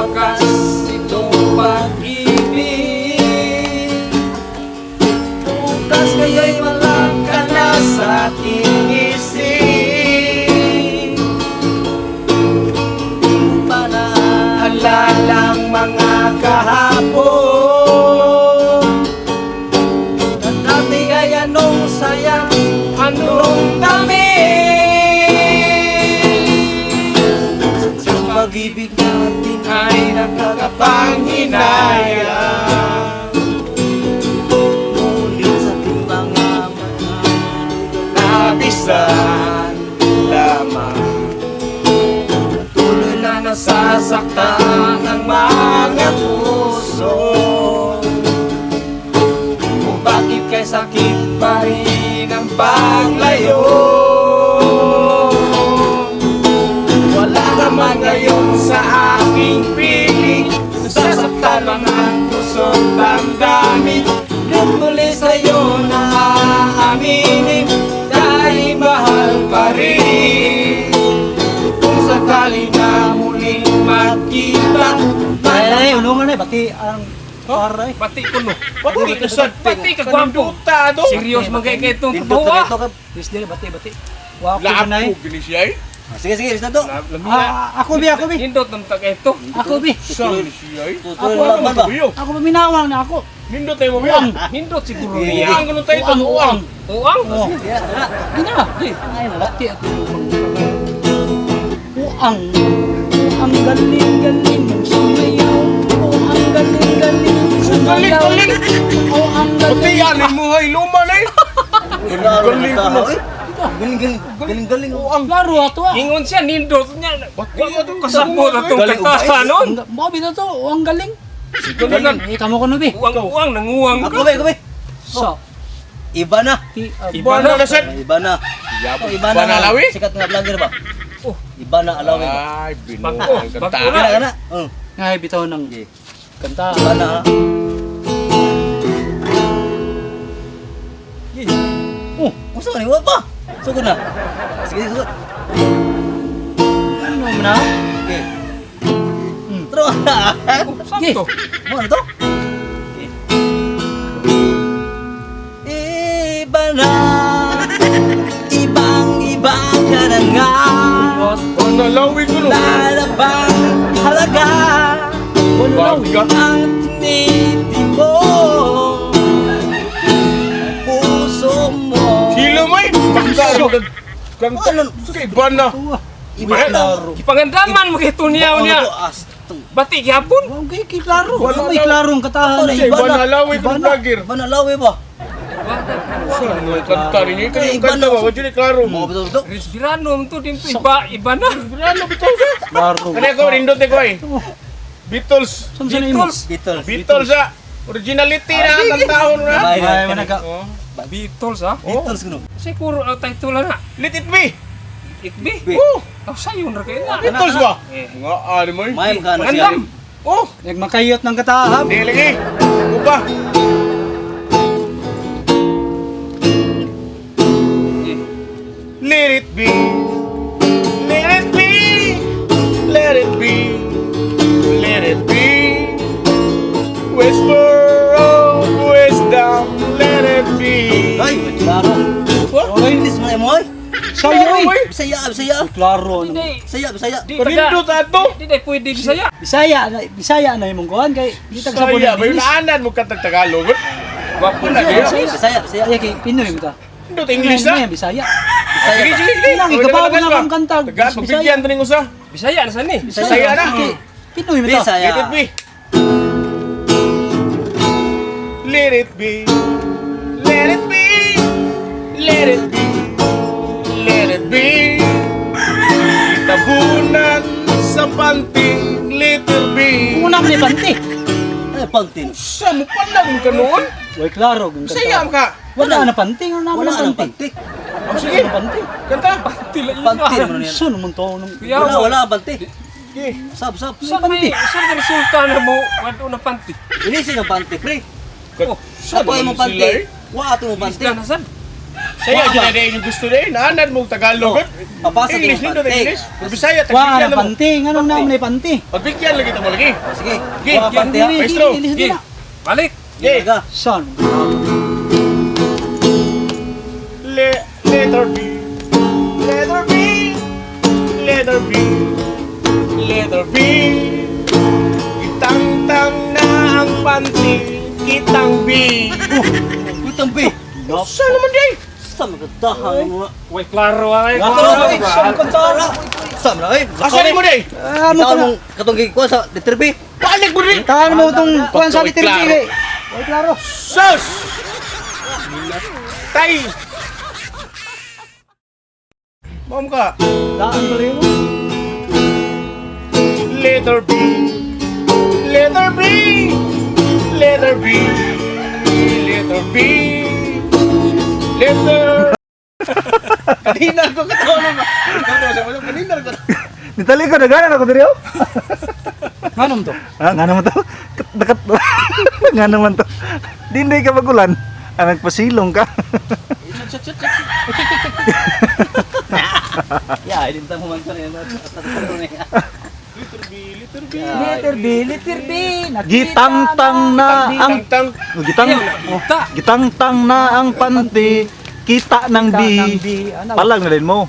Wakas itong pag-ibig. Bukas kayo'y wala ka na sa aking isip. Alalang mga kahapon na dati ay anong saya, anong tamis. Sadyang pag-ibig natin ay nakakapanghinayang. Ngunit sa ating mga mata, labisan lamang. Patuloy na nasasaktan ang mga puso. Kung bakit kay sakit pa rin ang paglayo. Wala ka man ngayon sa aking piling, nasasaktan man ang puso't damdamin. Ngunit muli sa'yo na aaminin, dahil mahal pa rin. Kung sakali na muling magkita. Ay, ay, ulungan na, bati ang paray. Pati ko no. Pati ka sad. Pati ka gwampo. Kanduta do. Serious man kay kay itong Nindot trabaho na ah. ito ka. Yes, dili, bati, bati. Wa ko na eh. Lapo gini siya eh. Sige, sige, bis na to. Lami na. Ah, ako bi, ako bi. Nindot ng tag ito. Ako bi. Sa ni siya eh. Tutuloy na ba? Buyo. Ako paminawang na ako. Nindot tayo mo biyo. Nindot siguro niya. Uang kuno tayo Uang, uang. uang. Uang. Oh. Gina. Bati ato. Uang. Ang galing-galing mong sumayaw. Oh, ang galing-galing mong sumayaw. Galing-galing. Oh, ang Pati galing. yan mo hay luma na eh. Galing ko no. Galing, galing, galing, galing. Uang. Klaro ato ah. Ingon siya nindot niya. Pati Wa ato ko kasabot atong Galing, katahan nun. Mao bitaw to, oh, ang galing. Siguro na. Eh, kamo ko no bi. Uang uang nanguang Ako ka. be, ako be. So, Iba na. ti Iba Iba na sad. Iba na. Yabo. Oh, iba Iba na na. alawi. Sikat nga vlogger ba? Oh. Iba na alawi ba? Ay, binuo. Bag-o, ang kanta. bag-o Kana, kana. Oh. ngay bitaw ng Okay. kanta. Iba na. Ha? Oh, Usa ni wa pa. Sugod na. Sige, sugod. ano man na? Okay. Tro. Oh, sakto. Mo ano to? Okay. Iba na. Ibang iba ka na nga. Ano lawi ko no. Wala na bang halaga Baga. ang tiniti mo? Puso mo. Hilo mo eh. Kanta. Kanta. Ano? Iba na. Iba na. Gipangandaman mo kay niya Ano niya. to? Astong. Bati gyapon. Wa kay kay klaro. Wala Wala may daw. klarong katahan Wala eh. Iba na lawi ko Iba na. vlogger. Iba na lawi ba? Saan mo yung kanta ninyo? Ikaw yung Iba kanta na. ba? Wajud ni klaro. Mga betul betul. Resbirano man to din to iba iba na. Ano bitaw siya? Klaro. Kani ako nindot ko eh. Beatles. Saan sa imo? Beatles. Beatles. Beatles ah. Originality na ang kantahon na. Ay, Ay, managa. Oh. Beatles ah. Beatles kuno. Siguro ang title na. Let it be. It be. Be. Oh, Oh, sayo na kayo na. Beatles ba? Eh. Nga ano mo eh. May magkano siya? Andam. Oh, Nagmakayot ng katahap. di lagi. Upa. Let it be. Let it be. Let it be. Let it be. Whisper of wisdom. Let it be. Ay, klaro. What? English man mo ay. Sayo eh. Bisaya, Bisaya. Klaro. no. Hindi. Bisaya, Bisaya. Di Kanindot ato. Di dai pwede Bisaya. Bisaya na Bisaya na imong kuan kay di tag sabon Saya, ng may English. naanan mo katag Tagalog. Gwapo na Bisaya. kayo. Bisaya, Bisaya. Ay kay Pinoy mo ta. Nindot English na. Ay, Bisaya. Bisaya. Sige, sige, sige. Lang, ikabaw na akong kanta. Tagalog, pagbigyan to ning usa. Bisaya na sani. Bisaya na. Kay Pinoy mo ta. Bisaya. Let it be. Let it be. Let it be. Let it be. Let it be. Tabunan sa panting, let it be. Una man ni panty. Ay, pantin. Sa mo pa lang ka noon? Way klaro kung kanta. Saya ka. Wala na panty, wala Wala na nang panty. panty. Oh, sige. Wala na panty. Kanta. Tila Panty naman yan. Sun mo to nung Kuya, Wala, wala ang panty. Sige. Sab, sab. Saan may saan may resulta na mo wado na panty? Ini sino panty, pre? Oh, Sa Ako mo sila panty. eh? Wa ato mo panty. Isda na sad. Sa Bisaya dyan na yung gusto na yun. Naanad mo Tagalog. Papasa English din nito na panty. English. Pero Bisaya, Wa tagbigyan na na mo. panty, nganong naman na panty. Pagbigyan lagi ta mo lagi. Oh, sige. Gi, Kuha panty ha. Maestro. Dili, Gi. Balik. Gi. Talaga. Son. Letter B. Letter B. Letter B. Letter B. Kitang-tang na ang panty. Kitang B. Kitang B. Saan naman di? Sa magdahan mo. Way klaro ay. Klaro, Ay, son kantara. Sa mga ay. Asa ni mo di? Ah, mo Ikaw to na. mong katong gikuha sa letter B. Balik mo di! Taan mo itong kuwan sa Pagka- liter B. klaro. Kay. Way klaro. Sus! Tay! Mom ka. Daan pa rin mo. Letter B. Letter B. Letter B. Letter B. Letter. Kanina ko katawa na. Kanina ko. Nitali ko nagana ako diri oh. Nganong to? Ah, nga naman to. Nakat nga naman to. Dinday ka magulan. Ah, nagpasilong ka. Ya, hindi ta mo man sa niya. Letter B. Letter B. Letter B, letter B. Nakita Gitangtang na ang Tang tang. gitang Kita. gitangtang na ang panty. Kita ng B. Kita ng B. Ano? Palag na din mo.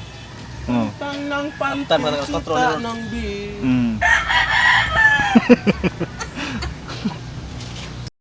Oh. Tang ng panty. Tama na, control Kita na. ng B.